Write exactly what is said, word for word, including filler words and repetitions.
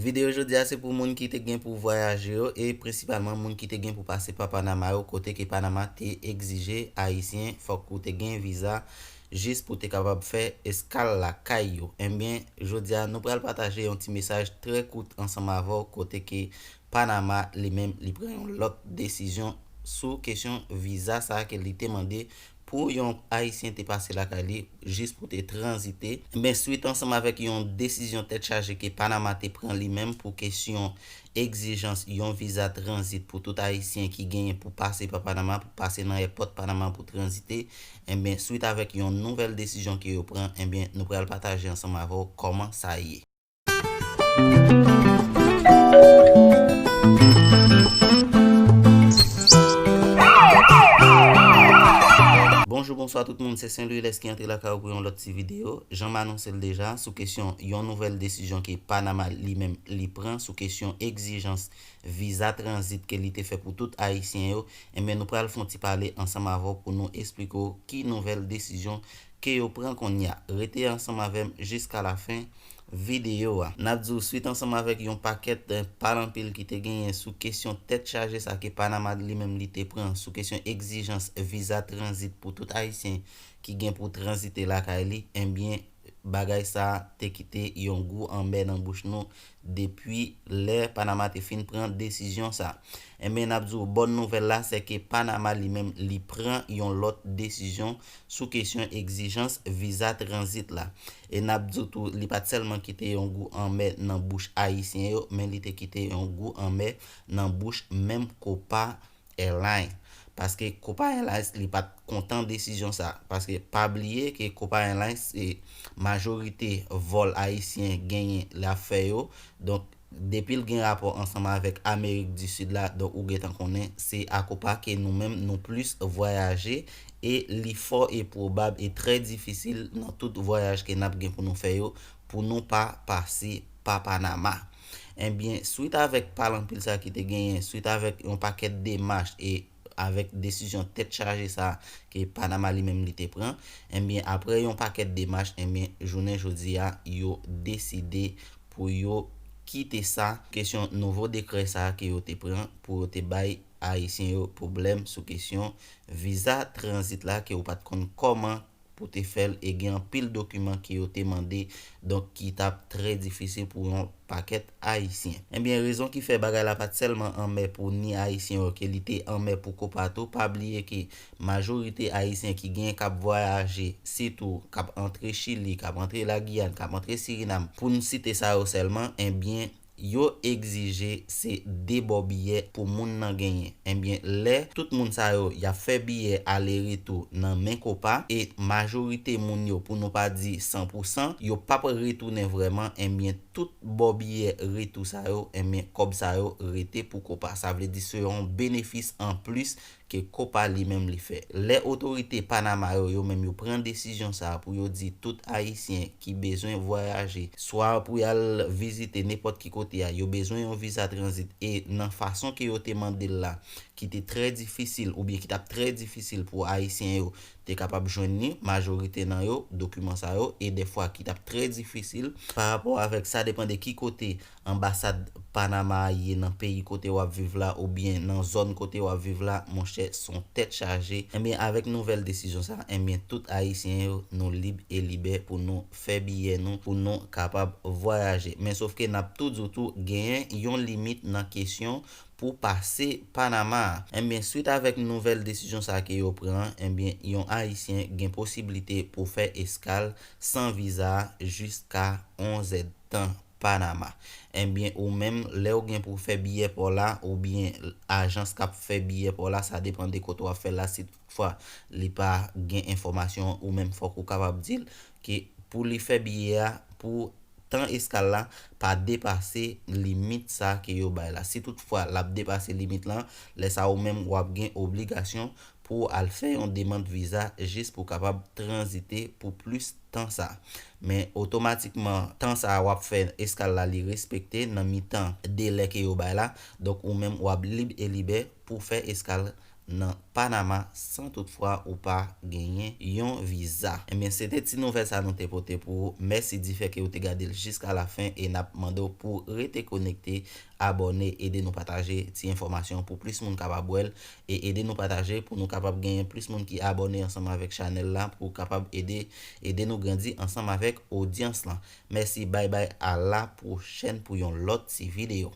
Videyo jodi a se pou moun ki te gen pou vwayaje yo e prensipalman moun ki te gen pou pase pa Panama yo, kote ke Panama te egzije Ayisyen fòk ou te gen viza jis pou te kapab fè eskal lakay yo. Enben, jodi a nou pral pataje yon ti mesaj trè kout ansanm avè w, kote ke Panama li menm li pran yon lòt desizyon sou kesyon viza sa a ke li te mande pou yon Ayisyen te pase lakay li jis pou te tranzite. Enben, swit ansanm avèk yon desizyon tèt chaje ke Panama te pran li menm pou kesyon egzijans yon viza tranzit pou tout Ayisyen ki genyen pou pase pa Panama, pou pase nan èpòt Panama pou tranzite. Enben, swit avèk yon nouvèl desizyon ke yo pran, enben, nou pral pataje ansanm avè w kòman sa ye. Bonjou, bonswa tout moun, se Saint Louis Lès ki antre lakay ou pou yon lòt ti videyo. Jan m anonse l deja, sou kesyon yon nouvèl desizyon ke Panama li menm li pran sou kesyon egzijans viza tranzit ke li te fè pou tout Ayisyen yo, enben nou pral fè yon ti pale ansanm avè w pou nou esplike w ki nouvèl desizyon ke yo pran kounye a. Rete ansanm avè m jiska lafen videyo a. N ap di w swit ansanm avèk yon pakèt, eh, pale anpil ki te genyen sou kesyon tèt chaje sa ke Panama li menm li te pran sou kesyon egzijans viza tranzit pou tout Ayisyen ki gen pou tranzite lakay li, enben, bagay sa te kite yon gou anmè nan bouch nou depi lè Panama te fin pran desizyon sa. Enben, n ap di w bòn nouvèl la, se ke Panama li menm li pran yon lòt desizyon sou kesyon egzijans viza tranzit la. E n ap di w tou, li pa t sèlman kite yon gou anmè nan bouch Ayisyen yo, men li te kite yon gou anmè nan bouch menm Copa Airlines. Paske Copa Airlines li pa t kontan desizyon sa. Paske pa bliye ke Copa Airlines se majorite vòl Ayisyen genyen l ap fè yo. Donk, depi l gen rapò ansanm avèk Amerik di Sid la, donk ou gentan konnen se a Copa ke nou menm nou plis vwayaje e li fò e pwobab e trè difisil nan tout vwayaj ke n ap gen pou nou fè yo, pou nou pa pase pa Panama. Enben, swit avèk pale anpil sa ki te genyen, swit avèk yon pakèt demach e avèk desizyon tèt chaje sa ke Panama li menm li te pran, enben, apre yon pakèt demach, enben, jounen jodi a, yo deside pou yo kite sa, kesyon nouvo dekrè sa ke yo te pran pou yo te bay Ayisyen yo pwoblèm sou kesyon viza tranzit la ke yo pa t konn kòman pou te fè l e gen anpil dokiman ke yo te mande, donk ki t ap trè difisil pou yon pakèt Ayisyen. Enben, rezon ki fè bagay la pa t sèlman anmè pou ni Ayisyen yo ke li te anmè pou Copa tou, pa bliye ke majorite Ayisyen ki gen k ap vwayaje, sitou k ap antre Chili, k ap antre Lagiyàn, k ap antre Sirinam, pou n site sa yo sèlman, enben, yo egzije se de bò biyè pou moun nan genyen. Enben, lè tout moun sa yo y ap fè biyè ale retou nan men Copa, e majorite moun yo, pou nou pa di san pou san, yo p ap retounen vrèman, enben, tout bò biyè retou sa yo, enben, kòb sa yo rete pou Copa. Sa vle di se yon benefis anplis ke Copa li menm li fè. Lè otorite Panama yo, yo menm yo pran desizyon sa a pou yo di tout Ayisyen ki bezwen vwayaje, swa pou y al vizite nenpòt ki kote a, yo bezwen yon viza tranzit e nan fason ke yo te mande l la, ki te trè difisil oubyen ki t ap trè difisil pou Ayisyen yo te kapab jwenn li, majorite nan yo, dokiman sa yo, e dèfwa ki t ap trè difisil pa rapò avèk sa depann de ki kote anbasad Panama a ye nan peyi kote w ap viv la oubyen nan zòn kote w ap viv la, monchè, se yon tèt chaje. Enben, avèk nouvèl desizyon sa, enben, tout Ayisyen yo, nou lib e libè pou nou fè biyè nou, pou nou kapab vwayaje. Men sofke n ap tou di w tou, genyen yon limit nan kesyon pou pase Panama a. Enben, swit avèk nouvèl desizyon sa ke yo pran an, enben, yon Ayisyen gen posiblite pou fè eskal san viza a jiska onz èdtan Panama. Enben, ou menm, lè w gen pou w fè biyè pa w la, oubyen ajans k ap fè biyè pa w la, sa depann de kote w ap fè l la, si toutfwa li pa gen enfòmasyon an, ou menm fòk ou kapab di l ke pou li fè biyè a, pou tan eskal la, pa depase limit sa ke yo bay la. Si toutfwa l ap depase limit lan, lè sa ou menm w ap gen obligasyon pou w al fè yon demann viza jis pou w kapab tranzite pou plis tan sa. Men otomatikman, tan sa a w ap fè eskal la, li respekte nan mitan delè ke yo bay la. Donk, ou menm, w ap lib e libè pou w fè eskal nan Panama san toutfwa ou pa genyen yon viza. Ebyen, se te ti nouvèl sa nou te pote pou ou. Mèsi difè ke ou te gade l jiska lafen e n ap mande w pou rete konekte, abòne, ede nou pataje ti enfòmasyon pou plis moun kapab wè l e ede nou pataje pou nou kapab genyen plis moun ki abòne ansanm avèk chanèl la pou kapab ede, ede nou grandi ansanm avèk odyans lan. Mèsi, bay bay, a la pwochèn pou yon lòt ti videyo.